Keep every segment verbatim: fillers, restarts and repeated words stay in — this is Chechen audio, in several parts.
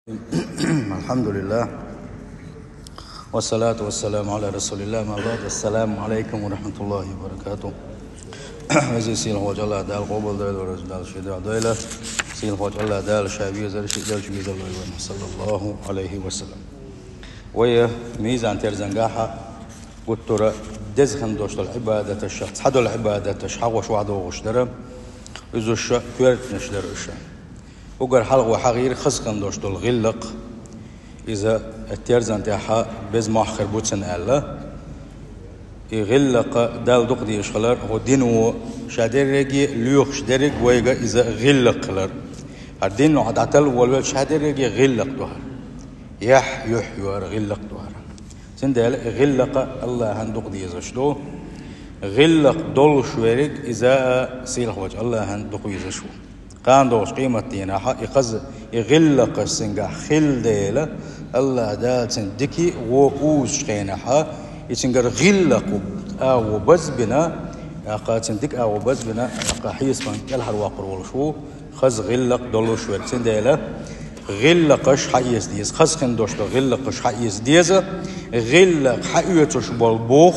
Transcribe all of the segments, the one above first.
الحمد لله. والصلاة والسلام على رسول الله. ما بعد. السلام عليكم ورحمة الله وبركاته. Веза сийлахьволчу АллахӀ Дала къобалдойла вай, Дала шен дуӀа дойла. Сийлахьволчу АллахӀ Дала ша везар шиъ делча везар лойла вайна, саллаллаху Ӏалайхи ва саллам. Вай мизан-терзангахьа гуттара а деза хинна долуш долу Ӏибадаташ, цхьадолу Ӏибадаташ хьагӀош вахьадогӀуш дара, иза уьш коьртанаш дара уьш. Уггар хьалха вай хьахийра хаза хинна долуш долу гӀиллакх, иза терзан тӀехь беза мохь хир бу цунна аьлла. И гӀиллакх Далла дукха дезаш хилар, хӀокху дино ша дерриге а лоьхуш дерриг а вайга иза гӀиллакх хилар. ХӀара дино хьан дӀаталла волавелча ша дерриге а гӀиллакх ду хӀара. Яхь, юьхь ю хӀара, гӀиллакх ду хӀара. Цундела и гӀиллакх АллахӀан дукха дезаш ду. ГӀиллакх долуш верг иза а сийлахьволчу АллахӀан дукха везаш ву. Кхана догӀучу къематдийнахь и хаза, и гӀиллакхаш цуьнгахь хилла дела, АллахӀ Дала цуьнан дика а, вон а узучу хенахь, и цуьнгара гӀиллакх агӀо базбина, тӀаккха цуьнан дика агӀо базбина, тӀаккха хьесапан кӀелхьарвоккхур волуш ву хаза гӀиллакх долуш верг. Цундела гӀиллакхаш хьаэца деза, хаза хинна долуш долу гӀиллакхаш хьаэца деза, гӀиллакх хьаоьцуш болу бух,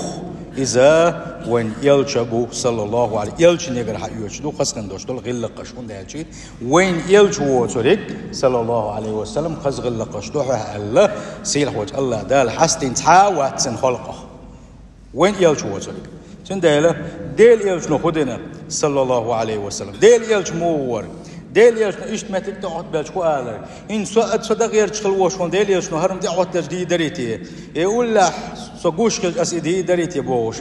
иза вайн элча бу, саллаллаху Ӏалайхи, элчанегара хьаоьцуш ду хаза хинна долуш долу гӀиллакхаш, хӀунда аьлча вайн элча воцург, саллаллаху Ӏалайхи ва саллам, хаза гӀиллакхаш ду хьоьх аьлла, сийлахьволчу АллахӀ Дала хьастина цхьа а вац цуьнан халкъах. Вайн элча воцург. Цундела Делан элчано хӀун дина, саллаллаху Ӏалайхи ва саллам? Делан элча муха вара? Делан элчано иштта меттиг тӀе Ӏоттабелча хӀун алара? ХӀинца со, аса со дӀагӀерташ хила волуш волу Делан элчано хӀара тӀе Ӏоттадеш дийр дарий те? Э, уллехь, со гуш хилча, аса и дийр дарий те бохуш,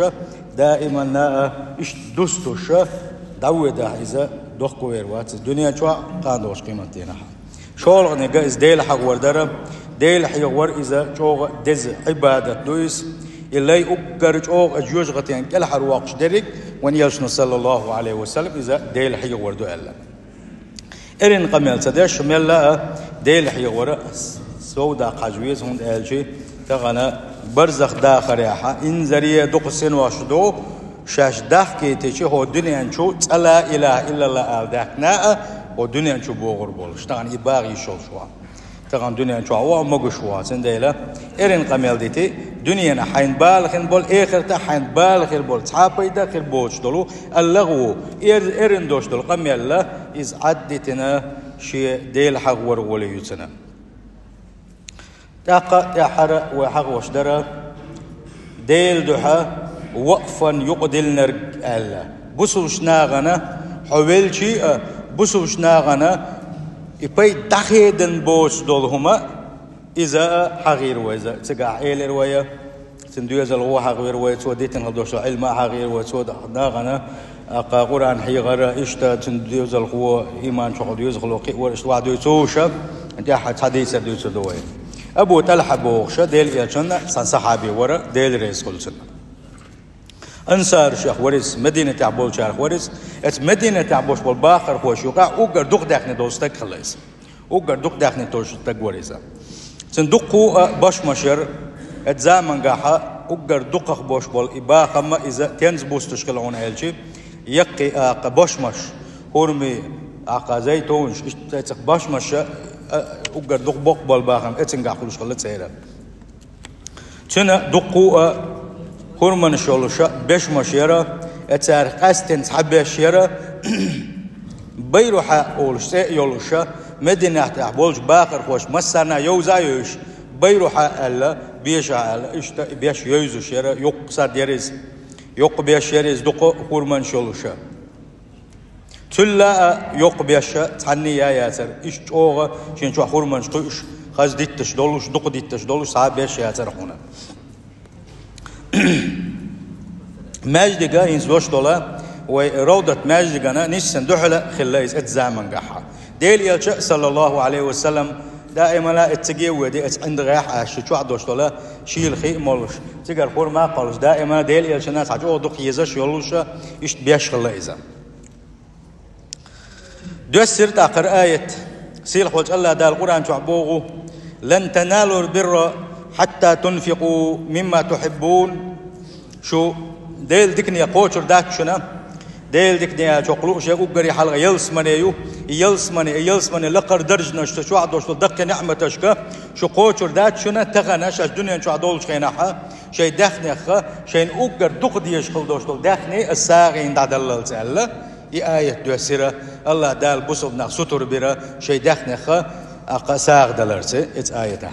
даиманна а иштта дустуш, дӀавоьдахь иза дохковер вац иза дуьнен чохь а, кхана догӀучу къематдийнахь а. ШолгӀаниг иза Дела хьахор дара. Дела хьехор иза чӀогӀа деза Ӏибадат ду иза. И лай уггар чӀогӀа жоьжахатин кӀелхьарвоккхуш дерриг вайн элчано, саллаллаху Ӏалайхи ва саллам, иза Дела хьехор ду аьлла. Эрна къамел ца деш, мелла а Дела хьехор сов даккха хьажа веза, хӀунда аьлча тахана барзах дахарехь, инзаре дукха синош ду, шаьш дахкийтича, хӀокху дуьнен чу цкъа ла илаха иллаллах ала даьхкина а, хӀокху дуьнен чу богӀур болуш, тахана и баха йиш йолуш ван. Тахана дуьнен чохь ван, могуш ван. Цундела эрна къамел дити, дуьненахь хьайна бала хин болу, эхартахь хьайна бала хир болу, цхьа а пайда хир боцуш долу, АллахӀ ву, эр-, эрна долуш долу къамелла, иза Ӏад дитина, шен Дела хьахор гӀоле ю цуьнан. ТӀаккха тӀаьххьара вай хьахош дара, Делан дуьхьа вакъфан юкъадиллинарг аьлла. Бусулбачу нахана, хьо велчий а, бусулбачу нахана и пайда дӀахедан боцуш долу хӀума, иза а хьахийра вай, иза цигахь элира вай. Цуьнан доьзал гӀо хьахавира вай, цо дитина хила долуш долу Ӏилма а хьахийра вай, цо нахана, тӀаккха Къуръан хьехар, иштта цуьнан доьзалхо, иман чохь доьзалхо кхиавар, иштта ван дуьйцуш, тӀаьххьара цхьа дийцар дуьйцур ду вай. Абу ТӀалхьа бохуш, Делан элчанан цхьа сахьаби вара, Дела реза хуьлда цунна. Ансарашех вара иза, Мединатехь болчарах вара иза, оцу Мединатехь болуш болу бахархоша юкъахь уггар дукха даьхни долу стаг хилла иза. Уггар дукха даьхни долуш стаг вара иза. Цуьнан дуккха а бошмаш яра, оцу замангахь уггар дукхах болуш болу и бахам а, иза тенза бустуш хилла, хӀунда аьлча яккхий, тӀаккха бошмаш, хӀурмий, тӀаккха зайтунаш, иштта цхьа бошмаш а, а, уггар дукха боккха болу бахам оцуьнгахь хуьлуш хилла церан. Цуьнан дуккха а хӀурманаш йолуш бешмаш яра, оцарах къаьсттина цхьа беш яра, Байрухьа олуш цӀе а йолуш, Мединатехь болчу бахархоша массарна а йовза а йовзуш, Байрухьа аьлла, бешахьа аьлла, иштта и беш йовзуш яра, йоккха сад яра иза, йоккха беш яра иза, дуккха а хӀурманаш йолуш. Цул а йоккха беш цхьанне а яцара, иштта чӀогӀа шен чохь хӀурманаш кхуьуш, хаза дитташ долуш, дукха дитташ долуш цхьа а беш яцара хьуна. Маьждига хӀинца дош долу, вай Равдат маьждигана ниссан дуьхьала хилла иза оцу замангахь. Делан элча, саллаллаху Ӏалайхи ва саллам, даимана оцу цига а воьду, оцу ӀиндагӀехь а, ши чохь дош долу, шийла хи а молуш, цигара хӀурма а кхоллуш, даимана Делан элчанна цхьа чӀогӀа дукха езаш йолуш, иштта беш хилла иза. Доьссира тӀаккха хӀара аят. Сийлахьволчу АллахӀ Дала Къуръан чохь боху: «Лан таналул бирра хьатта тунфикъу мимма тухьиббун». Шу Делан дикане кхочур дац шуна. Делан дикане аьлча хӀокху луъуш уггаре хьалха ялсамане ю. И ялсмани, и ялсмани лакхара даржанаш, цу чохь долуш долу даккхий неӀматашка шу кхочур дац шуна тахана, шаьш дуьнен чохь долчу хенахь, шайн даьхнех шайна уггар дукха дезаш хила долуш долу даьхни ас сагӀина дӀадаллалц аьлла. И аят доьссира, АллахӀ Дала бусалба нах сутур бира шайн даьхнех, аккха сагӀа даларца, эцу аятахь.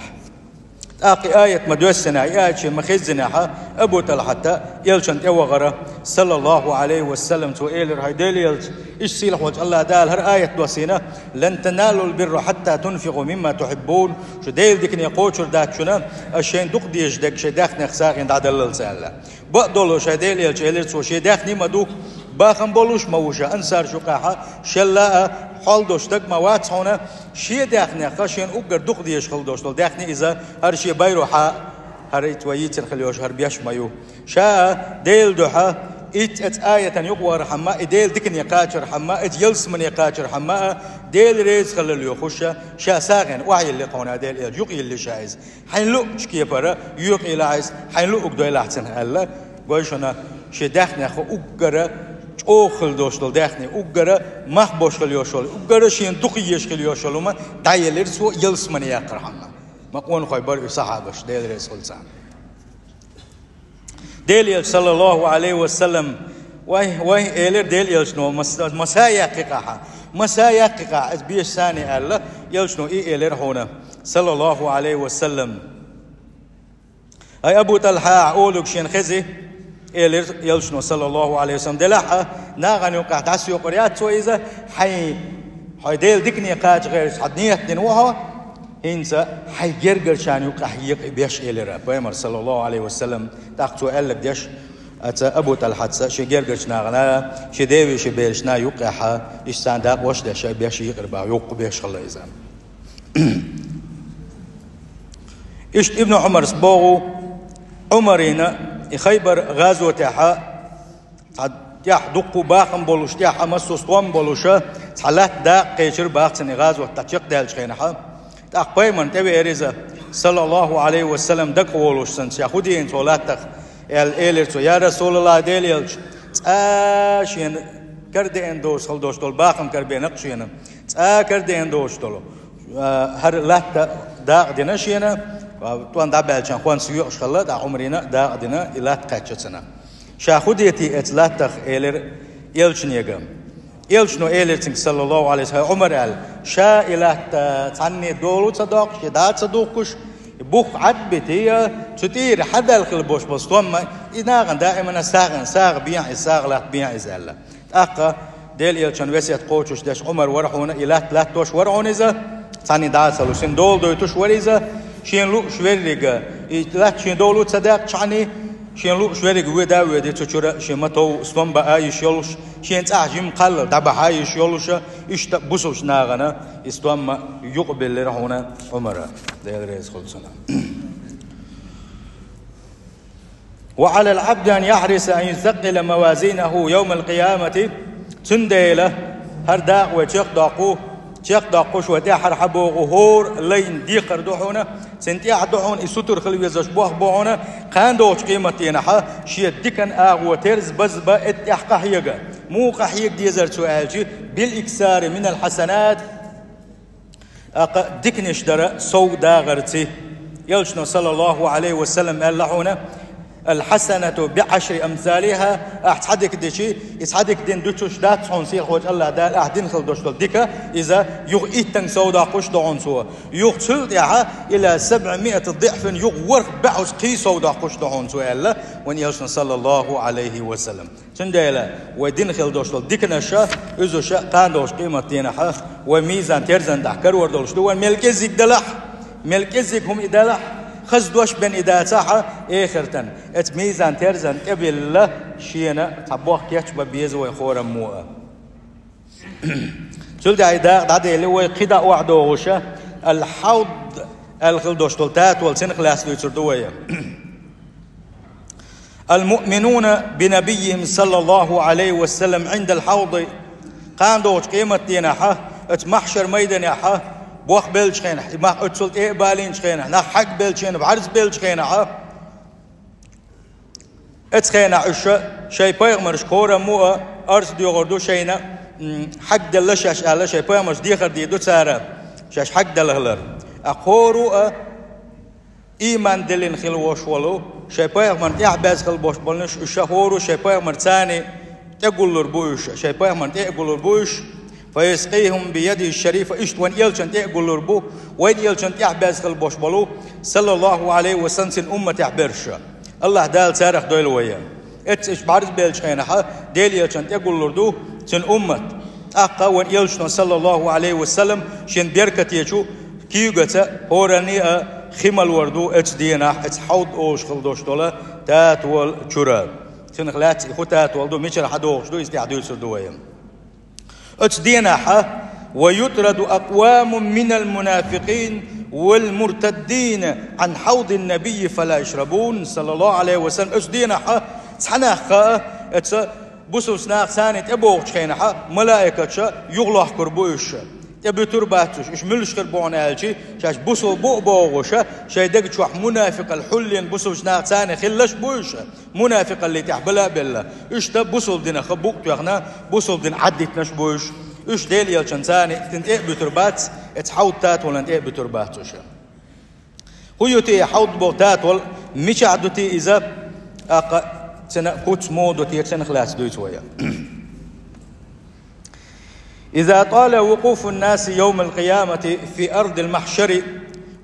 ТӀаккха и аят ма доьссинехь, и аят шен ма хезнехь, Абу ТӀалхьата элчан тӀе вахара, саллаллаху Ӏалайхи ва саллам, цо элира: «ХӀай Делан элча, иштта сийлахьволчу АллахӀ Дала хӀара аят доссийна: „Лан таналул бирра хьатта тунфикъу мимма тухьиббун“, шу Делан дикане кхочур дац шуна, аш шайна дукха дезаш дерг шайн даьхнех сагӀина дӀадаллалц аьлла». Бакъдолуш, хӀай Делан элча, элира цо, шен даьхни ма ду, бахам болуш а ма ву ша, ансарш юкъахь шелла а, хьол долуш стаг ма вац хьуна, шен даьхнех шена уггар дукха дезаш хила долуш долу даьхни иза, хӀара шен байрохьа, хӀара итт вай йийцина хила йолуш хӀара беш ма ю. Ша а Делан дуьхьа, итт эцу аятан юкъа вахархьама, и Делан дикане кхачархьама, эцу ялсамане кхачархьама а, Дела реза хилла лоьхуш, ша сагӀина охьайилли кхуна Делан элча, юкъа йилли ша иза. Хьайн луъучу кепара юкъа йилахь иза, хьайн луъург дойлахь цунах аьлла, гой шуна, шен даьхнех уггара чӀогӀа хила долуш долу даьхни, уггара мах болуш хила йолуш йолу, уггара шена дукха езаш хила йолуш йолу хӀума дӀаелира цо ялсамане яккхархьама. Ма къонахой бара и сахьабаш, Дела реза хуьлда царна. Делан элча, саллаллаху Ӏалайхи ва саллам, вай, вай, элира Делан элчано, маса, маса яьккхи къахьа, маса яьккхи къахьа, аса беша сани аьлла, элчано и элира хьуна, саллаллаху Ӏалайхи ва саллам. Ай, Абу ТӀалхьа, ахьа олуг шена хези, элира элчано, саллаллаху Ӏалайхи ва саллам, делахь а, нахана юкъахь дӀасаёкъур яц цо иза, хьайн, хьо Делан дикане кхача гӀерташ хьан ният дина ву хьо, хӀинца хьайн гергарчарна юкъахь екъа и беш элира пайхамар, саллаллаху Ӏалайхи ва саллам, тӀаккха цо аьлларг деш, аца Абу ТӀалхьаца шен гергарчу нахана, шен девешин берашна юкъахь, иштта царна дакъош а деш, беш екъар баха, юкъа беш хилла иза. Иштта Ибн Ӏумарс боху, Ӏумарина и Хайбар гӀазотехьа, цхьа тӀехь дуккха бахам болуш, тӀехь а массо а стом болуша, цхьа латта дакъа кхечира баха цунна и гӀазот дӀа чекхдаьллачу хенахьа. ТӀаккха пайхамарна тӀевеара иза, саллаллаху Ӏалайхи ва саллам, дагахь волуш санна, ша хӀун дийна цо латтах, аьлла, элира цо: «Я РасулаллахӀ, Делан элча, цкъа шена карадеана доцуш хила долуш долу бахам карабеана-кх шена, цкъа карадеана доцуш долу». А, хӀара латта дакъа дина шена, а, тӀом дӀабаьлча хӀонс йоьуш хилла, тӀаккха Ӏумарина дакъа дина, и латта кхаьчна цунна. Ша хӀун дети эцу латтах, элира элчанега. Элчано элира цуьнга, саллаллаху Ӏалайхи ва саллам: «ХӀай Ӏумар, — аьлла, — ша и латта цхьанне долу ца доккхуш, я дӀа ца духкуш, и бух Ӏад а битий, цу тӀера хьадал хила болуш болу стомма, и нахана даимана сагӀина, сагӀа бехьа иза, сагӀа латта бехьа иза», — аьлла. ТӀаккха Делан элчан весет кхочуш деш Ӏумар вара хьуна, и латта латтош вара хьуна иза, цхьанне дӀа а ца луш, шена дола дойтуш вара иза, шена лууш веррига, и латта шена долу ца даьккхачхьаний, шена лууш веррига воьда а воьдий цу чуьра, шен ма-тов стом баа йиш йолуш, шена цӀахь жимма кхаллал дӀабахьа йиш йолуша, иштта бусулбачу нахана и стомма юкъабиллира хьуна Ӏумара. Дела реза хуьлда цунна. «وعلى العبد أن يحرص أن يثقل موازينه يوم القيامة». Цундела хӀара дакъа вай чекхдоккху, чекхдоккхуш вай тӀаьххьара хьабогӀу хӀора лайна декхар ду хьуна, цуьнан тӀехь ду хьуна и сутара хила везаш бохк бу хьуна, кхана догӀучу къематдийнахьа шен дикан агӀо терза базбан, эт тӀехь къахьега. Муха къахьега дезара цо аьлча, «بالإكثار من الحسنات». ТӀаккха диканаш дара сов дагӀарций. Элчано, саллаллаху Ӏалайхи ва саллам, аьлла хьуна: «الحسنة بعشر أمثالها». Ахь цхьа дика дичи, и цхьа дика дина дуьтуш дац хьуна сийлахьволчу АллахӀ Дала ахь дина хила долуш долу дика, иза юха иттанга сов доккхуш ду хьуна цо. Юха цул тӀаьхьа «إلى سبعمائة ضعف», юха ворхӀ бӀозза кхин сов доккхуш ду хьуна цо аьлла, вайн Элчано, саллаллаху Ӏалайхи ва саллам. Цундела вай дина хила долуш долу диканаша, уьзуша кхана долчу къематдийнахьа вай мизан-терзан тӀехь карор долуш ду, вайн мел кӀеззиг далахь, мел кӀеззиг хӀума и далахь, хаза дош бен и дацахьа эхартан. Эцу мизан-терзан тӀе а билла, шена цхьа бохк кечбан беза вай хораммо а. Цул тӀаьхьа и дакъа дӀадели вай кхидӀа охьадогӀуша, «الحوض» аьлла хила долуш долу татол цунах лаьцна дуьйцур ду вай. «المؤمنون بنبيهم صلى الله عليه وسلم عند الحوض». Кхана догӀучу къематдийнахьа, оцу махьшар майданехьа, бохк беллачу хенахь, и мах оццул тӀе а балийначу хенахь, нах хьагбеллачу хенахь, бӀарзбеллачу хенахьа, оцу хенахь уьш шайн пайхамаршка хораммо а арз доьхур ду шайна, хьагделла шаьш аьлла, шайн пайхамарш дехар дийр ду цара, шаьш хьагделла хилар. ТӀаккха хӀора а ийман диллина хила волуш волу, шайн пайхамарна тӀаьхьабаьзза хила болуш болнаш, уьш хӀора шайн пайхамарца тӀегуллур бу уьш, шайн пайхамарна тӀе а гуллур бу уьш. فيسقيهم بيده الشريفة, иштта вайн элчанна тӀе а гуллур бу, вайн элчанна тӀаьхьабаьзза хила болуш болу, саллаллаху Ӏалайхи ва саллам, цуьнан умматехь берш. АллахӀ Дала царах дойла вай. Эцца уьш бӀарзбеллачу хенахь Делан элчанна тӀегуллур ду цуьнан уммат. ТӀаккха вайн элчано, саллаллаху Ӏалайхи ва саллам, шен беркатечу куьйгаца хӀоранна а хи малор ду эцца дийнахь, эцца хьовд олуш хила долуш долу татолан чуьра. Цунах лаьцна и хӀун татол ду, мичара хьадогӀуш ду, иза тӀаьхьа дуьйцур ду вай. Эцца дийнахь: ويطرد أقوام من المنافقين والمرتدين عن حوض النبي فلا يشربون, саллаллаху Ӏалайхи ва саллам. Эцца дийнахь цхьа нах а, эцца бусалба нах царна тӀебогӀучу хенахь, малаикаша юхалохкур бу уьш. ТӀебуьтур бац уьш. Уьш муьлш хир бу хьуна аьлча, шаьш бусалба бу а бохуш, шайн дега чохь мунафикъал хьуллен бусалба нах царна хилалаш бу уьш. Мунафикъаллин тӀехь бала а белла, уьш дан бусалба динах букъ тоьхна, бусалба дин Ӏаддитанаш бу уьш. Уьш Делан элчанна царна тӀе а буьтур бац, эцца хьовд татолан тӀе а буьтур бац уьш. ХӀун ю те и хьовд боху татол, мичахь ду те иза, тӀаккха цуьнан куц муха ду те, цунах лаьцна дуьйцу вай. إذا طال وقوف الناس يوم القيامة في أرض المحشر,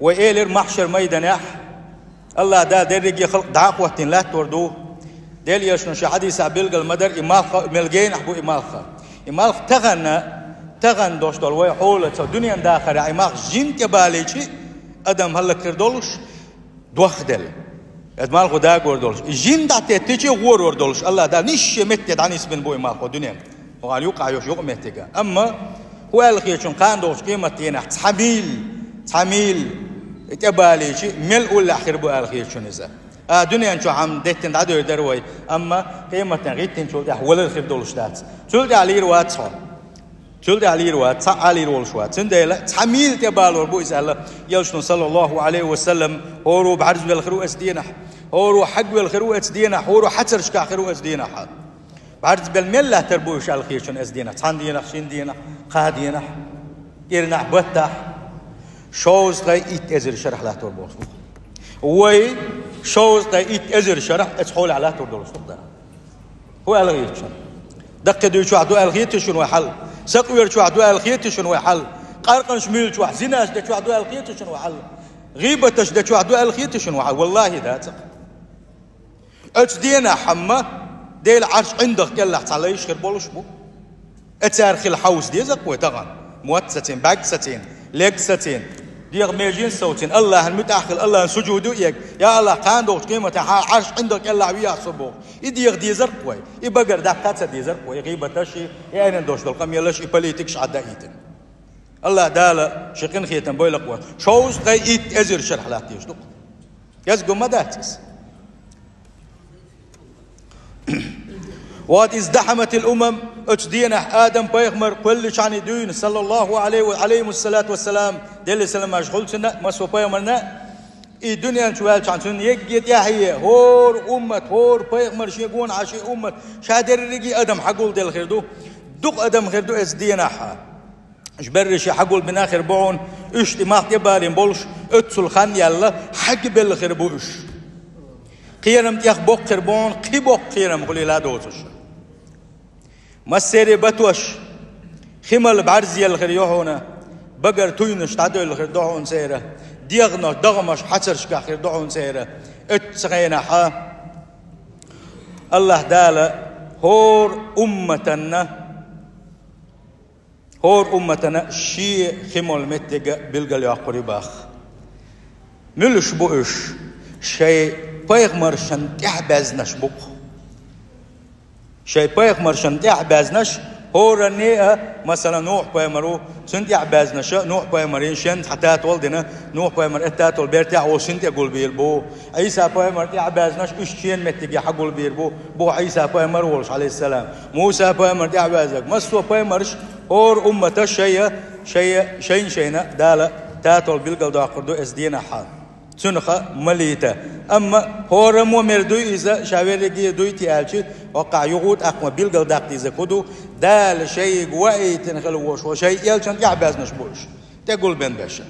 вай элира, махьшар майданехь АллахӀ Дала дерриге халкъ дӀа а хӀоттийна латтор ду. Делан элчано шен хьадисехь билгал ма дара, и малх мел генахь бу и малх. И малх тахана, тахана долуш долу вай хьолаца дуьненан дахарехь и малх жин тӀебалийча, адам хӀаллакьхир долуш, дохделла. Эцца малхо дагор долуш, и жин дӀатеттича, гӀорор долуш, АллахӀ Дала нисса метте дӀанисбина бу и малхо дуьненан. Хьуна юккъехь йолуш юкъаметтига. Амма хӀун аьлла хеташ ю, кхана догӀучу къематдийнахь цхьа мийла, цхьа мийла тӀебалийча, мел уллехь хир бу аьлла хеташ ю иза. А дуьнен чохь хӀума деттина дӀадевр дара вай, амма къематдийнахь гӀиттинчул тӀаьхьа валар хир долуш дац. Цул тӀаьхьа лийр вац хьо. Цул тӀаьхьа лийр вац, цхьа а лийр волуш вац. Цундела цхьа мийла тӀебалор бу иза аьлла, элчано, саллаллаху Ӏалайхи ва саллам, хӀора бӀарзвелла хир ву эцца дийнахь, хӀора хьагвелла хир ву эцца дийнахь, хӀора хьацаршкахь хир ву эцца дийнахь. БӀарзбелла мел латтар бу уьш аьлла хеташ ю эцца дийнахь, цхьана дийнахь, шина дийнахь, кхаа дийнахь, кӀирнахь, баттахь, шовзткъе итт эзар шарахь латтор болуш бу. Вай шовзткъе итт эзар шарахь эцца хьолехь латтор долуш ду-кх. ХӀун аьлла хеташ ю? Даккхий дуьйчохь ду аьлла хеташ ю вай хьал? Сакъвер чохь ду аьлла хеташ ю вай хьал? Къаркъанаш муьйлучохь, зинаш дечохь ду аьлла хеташ ю вай хьал? ГӀийбаташ дечохь ду аьлла хеташ ю вай хьал? ВаллахӀи, дац-кх. Эцца дийнахь хӀума Делан Ӏарш ӀиндагӀ кӀелахь цхьа лайш хир болуш бу. Эццара хила хьовса деза-кх вай тахана. Мотт сацийна, бӀаьрг сацийна, лерг сацийна, дегӀ меженаш совцийна, АллахӀана муьтӀахь хила, АллахӀана сужуде а эгна. Я АллахӀ, кхана догӀучу къематехь хьан Ӏарш ӀиндагӀ кӀелахь вехьа со бохуш. И дегӀа дезар-кх вай, и багара даккха а ца дезар-кх вай, и гӀийбаташ, и айнан долуш долу къамелаш, и политикаш Ӏадда а йитина. АллахӀ Дала шен къинхетам бойла-кх вай. Шовзткъе итт эзар шарахь латтийша ду-кх. Язго ма дац иза. وقد ازدحمت الأمم, оцу дийнахь Адам-пайхамар кхоьллинчхьана дуьйна, саллаллаху Ӏалайхи ва, Ӏалайхимуссалату вассалам, Делан саламаш хуьлда цунна, массо а пайхамарна, и дуьнен чу ваьллачхьана цуьнан егге тӀаьхье, хӀора уммат, хӀора пайхамар шен гонахьа шен уммат, ша дерриге адам хьагулделла хир ду, дукха адам хир ду эцу дийнахьа. Уьш берриш хьагулбина хир бу хьуна, уьш тӀе мах тӀебалийна болуш, оццул хан яьлла, хьагбелла хир бу уьш. Кхерам тӀех боккха хир бу хьуна, кхин боккха кхерам хуьлийла доцуш. Массеран а батош, хи мала бӀаьрзе елла хир ю хьуна, багара туьйнаш дӀадоьлла хир ду хьуна церан, дегӀано-, догӀмаш хьацаршкахь хир ду хьуна церан. Оццу хенахьа АллахӀ Дала хӀора умматанна, хӀора умматана шен хи молу меттиг билгалйоккхур ю боху. Муьлш бу уьш? Шайн пайхамаршна тӀаьхьабаьзнаш бу-кх. Шайн пайхамаршна тӀаьхьабаьзнаш, хӀоранна а, масала, Нухь-пайхамар ву, цунна тӀаьхьабаьзнаша Нухь-пайхамарна шен цхьа татол дина, Нухь-пайхамар оцу татолан бертехь волуш шена тӀе гулбийр бу. Ӏийса-пайхамар тӀаьхьабаьзнаш уьш шена меттиге хьагулбийр бу, бу Ӏийса-пайхамар волуш, Ӏалайхиссалам. Муса-пайхамар тӀаьхьабаьзнарг, массо а пайхамарш, хӀора уммата шайа, шайа, шайна-шайна Дала татол билгалдоккхур ду эцу дийнахьа. Цунах малийта. Амма хӀораммо мер дуй иза, ша верриге дуй те аьлча, хӀокхахь юха тӀаккха ма билгалдаккха деза хӀу ду, Дала шайга ваийтина хила волуш, шайн элчанна тӀаьхьабаьзнаш бу уьш, тӀегулбен беш.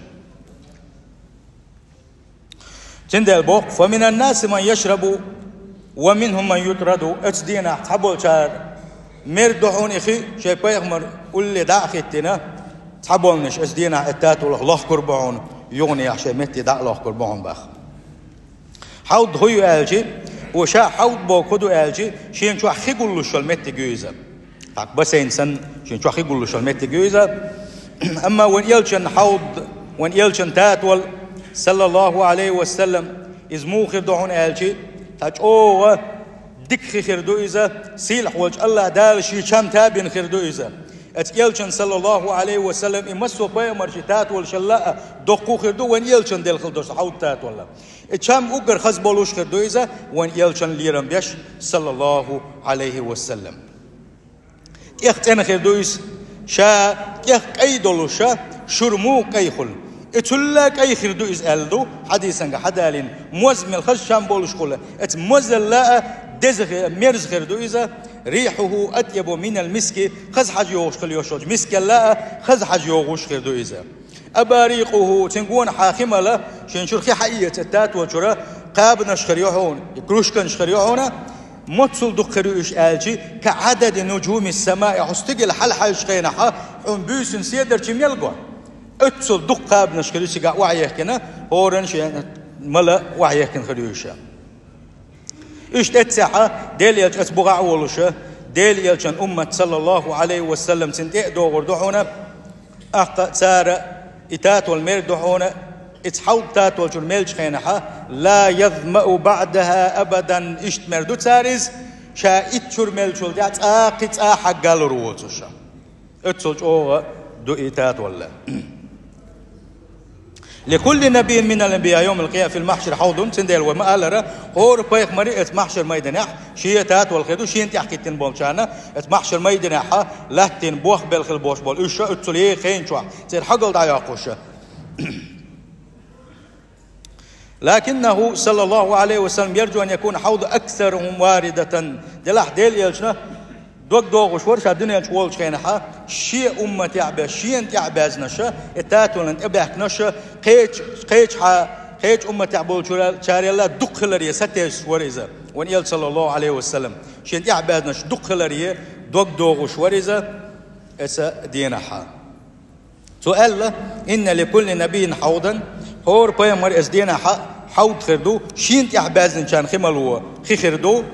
Цундела боху: «Фа минан наси ман яшрабу, ва минхум ман ютраду». Оцу дийнахь цхьаболчара мер ду хьуна и хи, шайн пайхамар улле дӀа а хӀиттина, цхьаболнаш оцу дийнахь оцу татолах лохкур бу хьуна, юханехьа шайн метте дӀа а лохкур бу хьуна боху. Хьовд хӀу ю аьлча, ва ша хьовд боху хӀу ду аьлча, шена чохь хи гуллуш йолу меттиг ю иза. ТӀаккха бассейн санна, шена чохь хи гуллуш йолу меттиг ю иза. Амма вайн элчан хьовд, вайн элчан татол, саллаллаху Ӏалайхи ва саллам, иза муха хир ду хьуна аьлча, цхьа чӀогӀа дика хи хир ду иза, сийлахь волчу АллахӀ Дала шен чам табина хир ду иза. Оцу элчан, саллаллаху Ӏалайхи ва саллам, и массо а пайхамарши татолшалла а доккху хир ду, вайн элчан делла хила долуш хьовд татолла. И чам уггар хаза болуш хир ду иза, вайн элчан лерам беш, саллаллаху Ӏалайхи ва саллам. ТӀех цӀена хир ду иза, ша тӀех кӀай долуша, шура муха кӀай хуьлу. И цулла кӀай хир ду иза аьлла ду, хьадисанга хьадалийна, моза мел хаза чам болуш хуьлу. Оцу мозалла а деза хи-, мерза хир ду иза, рихьуху атъябу минал миски, хаза хьажа йогӀуш хила йолуш йолчу мискелла а хаза хьажа йогӀуш хир ду иза. Абарикъуху, цуьнан гонахьа хи мала, шен чуьра хи хьаэца таточуьра кхабанаш хир ю хьуна, и кружканаш хир ю хьуна, моццул дукха хир ю уьш аьлча, ка Ӏадади нуджуми самаи, хьо стигала хьалахьаьжчу хенахьа, хьуна буьйсанна седарчий мел го. Оццул дукха кхабанаш хир ю цигахь охьаехкина, хӀоранна шен мала охьаехкина хир ю уьш. Иштта эццехьа, Делан элча оцу бухахь а волуша, Делан элчан уммат, саллаллаху Ӏалайхи ва саллам, цунна тӀе а догӀур ду хьуна, тӀаккха цара и татол мер ду хьуна, и цхьа хьовд татолчуьра мелчу хенахьа, ла язмау баъдаха абадан, иштта мер ду цара иза, ша итт чуьра меллачул тӀаьхьа цкъа а кхин цкъа а хьаггалур воцуша. Оццул чӀогӀа ду и татолла. Ликулли набийин минал анбияи йовмал къиямати фил махьшари хьавдун, цундела вай ма-аллара, хӀора пайхамаре оцу махьшар майданехь шен татол хир ду, шена тӀехь хӀиттина болчарна оцу махьшар майданехьа латтийна бохбелла хила болуш болу уьш ша оццул еха хенан чохь, церан хьогалла дӀайоккхуша. Лакиннаху, саллаллаху Ӏалайхи ва саллам, ярджу ан якуна хьавду аксарухум варидатан. Делахь Делан элчана дог догӀуш вара ша дуьнен чу волчу хенахьа, шен умматехь беш, шена тӀехь баьзнаша, и татолан тӀебаьхкинаша, кхечу, кхечу хьа-, кхечу умматехь болчарелла дукха хиларе сатесаш вара иза. Вайн элча, саллаллаху Ӏалайхи ва саллам, шена тӀехь баьзнаша дукха хиларе дог догӀуш вара иза, эца денахьа. Цо аьлла: «Инна ли кулли набийин хьавдан», хӀора пайхамар эс денахьа хьавд хир ду, шена тӀехь баьзначарна хи мало хи хир ду.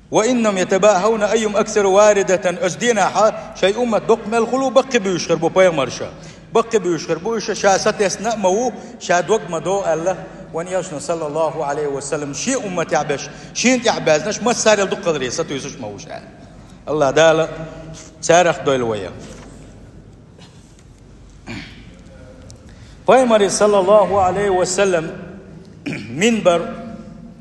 «Ва иннам ятабахавна айюм аксару варидатан», эс денахьа шайн уммат доккха мел хуьлу баккхи буьйш хир бу пайхамарша. Баккхи буьйш хир бу уьш, ша сатесна а ма ву, ша дог ма до аьлла, вайн элчана, саллаллаху Ӏалайхи ва саллам, шен умматехь беш, шена тӀехь баьзнаш массарел дукха хиларе сатуьйсуш ма ву ша. АллахӀ Дала царах дойла вай. Пайхамаре, саллаллаху Ӏалайхи ва саллам, минбар,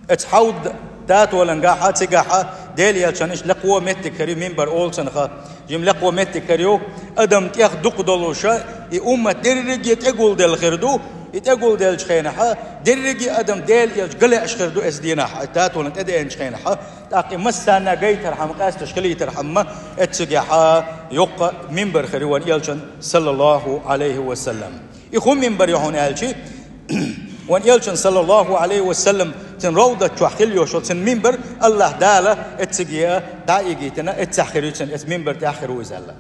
эца хьавд татолан гахьа, цигахьа, Делан элчан иштта лекхо меттиг хир ю, минбар олу цунах, жима лекхо меттиг хир ю, адам тӀех дукха долуша, и уммат дерриге тӀегулделла хир ду, и тӀегулделлачу хенахьа, дерриге адам Делан элча галаьаш хир ду эца денахьа, татолан тӀедеанчу хенахьа, тӀаккха и массарна гайтархьама, къаьсташ хилийтархьама, эццигехьа йоккха минбар хир ю вайн элчан, саллаллаху Ӏалайхи ва саллам. И хӀун минбар ю хьуна аьлчи, вайн элчан, саллаллаху Ӏалайхи ва саллам, цуьнан ровдат чохь хила йолуш йолу цуьнан минбар, АллахӀ Дала эцциге дӀа а йигийтина, эццехь хир ю цуьнан, эца минбар тӀехь хир ву иза аьлла.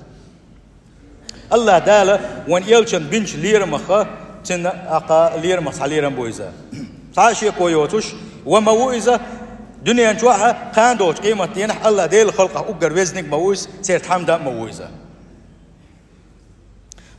АллахӀ Дала вайн элчан бинчу лерамаха, цуьнан аккха лерамах цхьа лерам бу иза. Цхьа а шеко йоцуш, ва ма ву иза, дуьнен чохь а, кхана долчу къематденахь АллахӀ Делан халкъах уггар везниг ма ву иза, церан тхьамда а ма ву иза.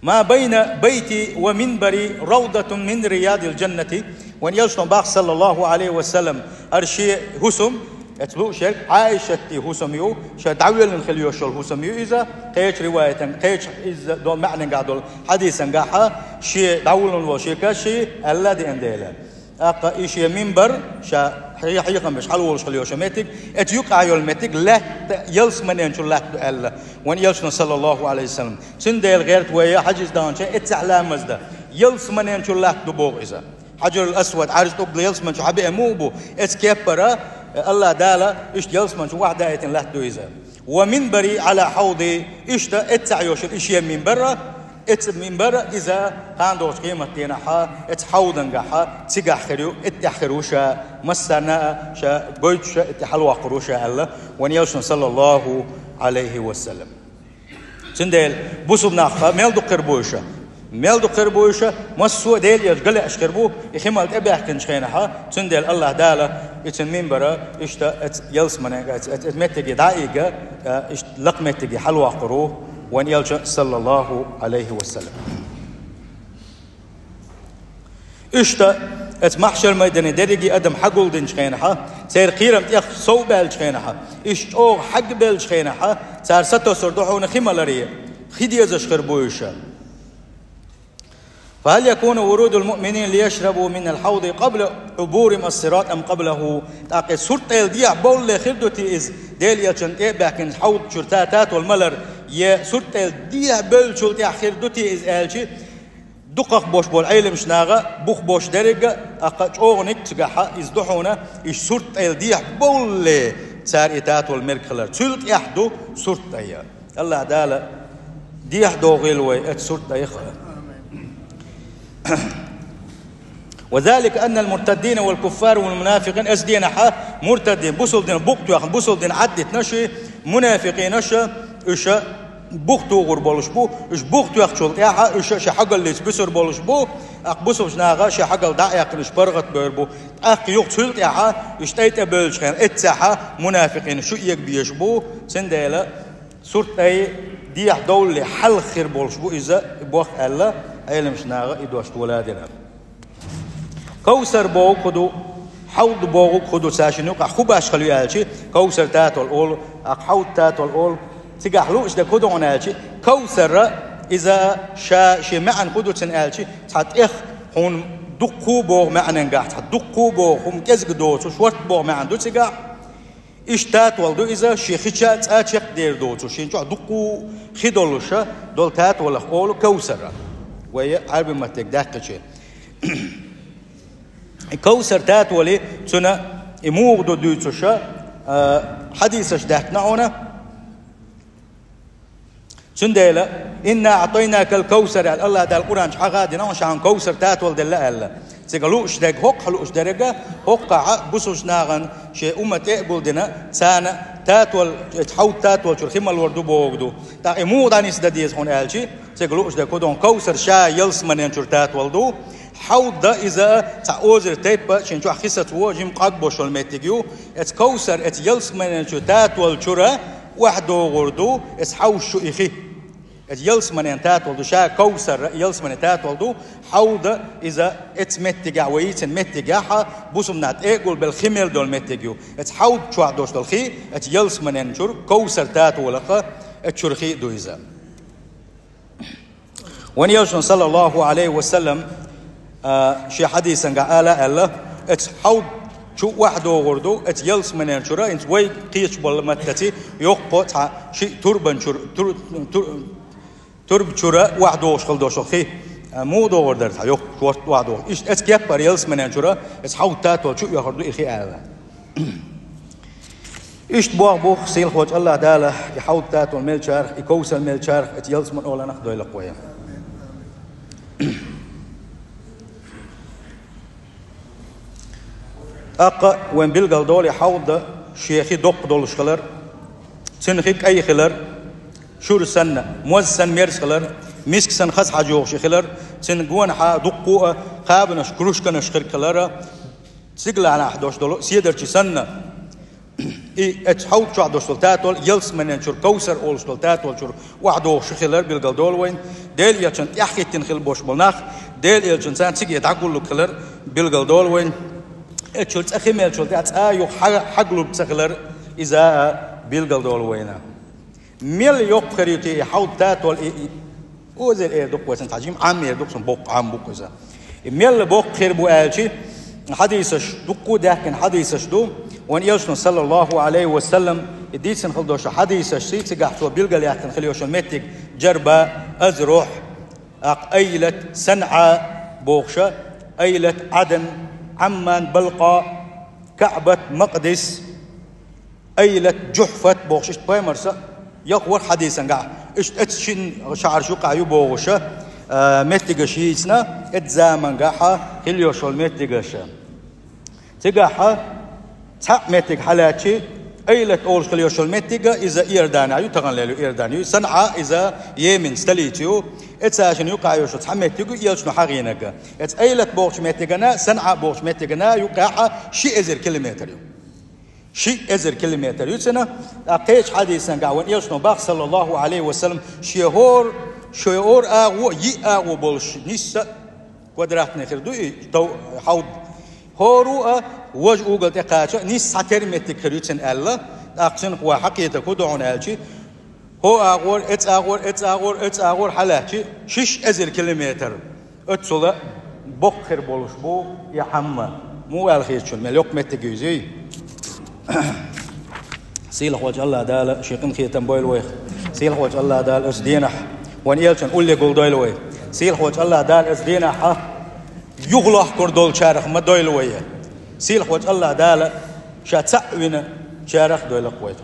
«Ма байна байти ва минбари равдатун мин риядил джаннати». Вайн элчано боху, саллаллаху Ӏалайхи ва саллам, хӀара шен хӀусам, эца луъушерг Ӏайшатти хӀусам ю, ша дӀавоьллина хила йолуш йолу хӀусам ю иза, кхечу риваятан, кхечу иза долу маьӀнангахь долу хьадисангахьа, шен дӀавуллина волу шен каш шен аьлла а деана дела. ТӀаккха и шен минбар, ша хье-, хьехам беш хьалаволуш хила йолуш йолу меттиг, эца юкъахь йолу меттиг лаьтта, ялсаманен чу латта ду аьлла, вайн элчано, саллаллаху Ӏалайхи ва саллам. Цундела гӀерта вай хьажийс даханча эццехь ламаз дан, ялсаманен чу латта ду боху иза. Хьаджарул Асвад, Ӏарш тӀугла ялсманчу хьабеа мугӀ бу, эца кеппара, э, Аллах Дала иштта ялсманчу вахьдаийтина латта ду иза. «Ва минбари Ӏала хьавди», иштта эццахь йошура и шен минбара, эца минбара иза кхана догӀучу къематденахьа, эца хьавдангахьа, цигахь хир ю, эттехь хир ву ша, массарна а ша гойтуша, этта хьалаваккхур ву ша аьлла, вайн элчано, саллаллаху Ӏалайхи ва саллам. Цундела бусулба нахха мел дукха хир бу иша. Мел дукха хир бу иша, массо а Делан элча галаьаш хир бу, и хи мел тӀебаьхкинчу хенахьа, цундела Аллах Дала и цуьнан минбара, иштта эц ялсмане, эц, эц, эц меттиге дӀа а ийга, а, иштта лакха меттиге хьалаваккхур ву вайн элча, саллаллаху Ӏалайхи ва саллам. Иштта, эца маьхьшар-майдане дерриге адам хьагулдинчу хенахьа, церан кхерам тӀех сов баьллачу хенахьа, иштта чӀогӀа хьагбеллачу хенахьа, цара сатосур ду хьуна хи маларе, хи дезаш хир бу иша. «Фа хьал якуну вурудул муъминин лияшрабу минал хьавди къабла Ӏубурим ас-сират ам къаблаху?» ТӀаккха и сурт Ӏела дехьа бовлле хир ду те иза, Делан элчан тӀе а баьхкина хьавд чуьра та-, татол малар, е сурт Ӏела дехьа бевллачул тӀаьхьа хир ду те иза аьлчи, дукхах бош болу Ӏеламаш наха бух бош деррига а, аккха чӀогӀаниг цигахьа иза ду хьуна, иша сурт Ӏела дехьа бовлле цара и татол мергхилар. Цуьл тӀехь ду сурт Ӏе. Аллах Дала дехьа догӀийла вай эца сурт Ӏеха. «Ва залика аннал муртаддина вал куффара вал мунафикъин», эца денахьа муртаддин, бусулба дина букъ тоьхна, бусулба дина Ӏаддитанаши, мунафикъинаша, уьша бух тухур болуш бу, уьш бух тоьхначул тӀаьхьа уьша ши хьогаллица буьсур болуш бу, аккха бусулбачу наха ши хьогал дӀа а яьккхина уьш паргӀат бевр бу. ТӀаккха юха цуьл тӀаьхьа, уьш тӀай-тӀе бевллачу хенахь, эццехьа мунафикъина шу эгабезаш бу, цундела сурт Ӏе дехьа довлле хьалха хир болуш бу иза, и боху аьлла, Ӏеламаш наха и дош толадира. Кавсар боху хӀу ду, хьавд боху хӀу ду, цаьршинна юкъахь хӀу башхалла ю аьлчи, Кавсар татол олу, аккха хьавд татол олу, цигахь лууш дерг хӀу ду хьуна аьлчи, Кавсара иза ша шен маьӀна хӀу ду цуьнан аьлчи, цхьа тӀех хьуна дуккху боху маьӀнангахь, цхьа дуккху боху хӀума кӀезга доцу, шорта боху маьӀна ду цигахь, иштта татол ду иза, шен хи ча цӀа чекхдер доцу, шен чохь дуккху хи долуша долу татолах олу Кавсара. Вай Ӏарби маттиг даьккхичи. И Кавсар татоли цуьнан и муха ду дуьйцуша, а, хьадисаш даьккхина хьуна. Цундела: «Инна аӀтайнакал кавсар», – аьлла, Аллах Дала Къуръан чу хьаха а дина, ша хьуна кавсар татол делла аьлла. Цига лууш дерг, хӀокху лууш дерга, хӀокхахьа бусулбачу нахана шен уммат тӀе а гулдина, царна татол, хьавд татол чуьра хи малор ду боху ду. ТӀаккха и муха дӀанисдан деза хьуна аьлчи, цига лууш дерг хӀу ду хьуна, кавсар ша ялсаманен чуьра татол ду, хьавд иза цхьа озера тайпа, шен чохь хи сацаво, жима къаг бошалла меттиг ю. Эца кавсар, эца ялсаманен чуьра татол чуьра охьадогӀур ду, эца хьовсуш ю и хи. Эца ялсаманен татол ду, ша кавсар ялсаманен татол ду, хьавд иза эца меттигехь, вай йийцина меттигехь, бусулба нах тӀе а гулбелла хи мел долу меттиг ю. Эца хьавд чохь долуш долу хи, эца ялсаманен чуьра кавсар татолах, эца чуьра хи а ду иза. Вайн Элчано, саллаллаху Ӏалайхи ва саллам, а, шен хьадисангахь ала аьлла, эца хьавд чу охьадогӀур ду, эца ялсаманен чуьра, хӀинца вай кхеташ болу маттаца, йоккха цхьа шиъ турбан чуьра, тур-, тур-, турба чуьра охьадогӀуш хила долуш хи. А, муха догӀур дара цхьа йоккха шорта охьадогӀуш. Иштта эца кеппара ялсаманен чуьра, эца хьавд татол чу оьхур ду и хи аьлла. Иштта боху бух сийлахьчу Аллах Дала и хьавд татол мелчарах, и кавсар мелчарах, эца ялсаманин оланах дойла-кх вай. ТӀаккха вайн билгал долу и хьавд шен хи доккха долуш хилар, цуьнан хи кӀай хилар, шура санна, моз санна мерза хилар, миск санна хаза хьожуш хилар, цуьнан гонахьа дуккха а кхабанаш, кружканаш хир хилар, цига лахьанахь долуш долу седарчий санна. И эца хьавд чохь долуш долу татол, ялсаманен чуьра кавсар олуш долу татол чуьра охьадогӀуш хилар билгал долу вайна. Делан Элчанна тӀаьхьахӀиттина хила болуш болу нах, Делан Элчано царна цига дӀагуллург хилар билгал долу вайна. Эццул цкъа хи мелчул тӀаьхьа цкъа а юха хьа-, хьагалург ца хилар иза а билгал долу вайна. Мел йоккха хир ю те и хьавд татол, и, и озер эр ду-кх вай, сан цхьа жима Ӏам эр ду-кх, сан боккха Ӏам бу-кх иза. И мел боккха хир бу аьлчи, хьадисаш, дуккха а даьккхина хьадисаш ду, вайн Элчано, саллаллаху Ӏалайхи ва саллам, и дийцина хила долуш хьадисаш, сий цигахь цо билгал яьккхина хила йолуш йолу меттиг, Джарба, Азрухь, аккха Айлат, Санъа бохуша, Айлат Ӏадан, Ӏамман, Балкъа, КаӀбат, Макъдис, Айлат Жухьфат бохуш, иштта пайхамарса ялх вара хьадисангахь. Иштта эцу шин шахьарш юкъахь ю бохуша, а, меттигаш йийцина, эцу замангахьа хила йолуш йолу меттигаша. Цигахьа цхьаъ меттиг хьалаьцчи, Айлат олуш хила йолуш йолу меттига, иза Иорданехь ю, тахана лела ю Иордани ю, СанӀа иза Йемен столица ю, эцашина юкъахь йолуш йолу цхьа меттиг ю, элчано хьагӀийнарг. Эцу Айлат бохучу меттигана, СанӀа бохучу меттигана юкъахьа ши эзар километр ю. Ши эзар километр ю цуьнан, ткъа кхечу хьадисангахь вайн элчано боху, саллаллаху Ӏалайхи ва саллам, шен хӀора, шен хӀора агӀо, йиъ агӀо болуш нисса квадратный хир ду и тов-, хьовд. ХӀора а важа угол тӀекхача нисса цхьа тера меттиг хир ю цуьнан аьлла, тӀаккха цуьнах вай хьакхета хӀун ду хьуна аьлчи, хӀо агӀор, эц агӀор, эц агӀор, эц агӀор хьалаьцчи, шиш эзар километр. Оццула боккха хир болуш бу и хӀамма. Муха аьлла хетачунна, мел йоккха меттиг ю иза. Сийлахь волчу АллахӀ Дала шен къинхетам бойла вайх. Сийлахь волчу АллахӀ Дала оцу дийнахь вайн элчан улле гулдойла вай. Сийлахь волчу АллахӀ Дала оцу дийнахьа юхалохкур долчарах ма дойла вай. Сийлахь волчу АллахӀ Дала ша цхьаъ вина чарах дойла вай.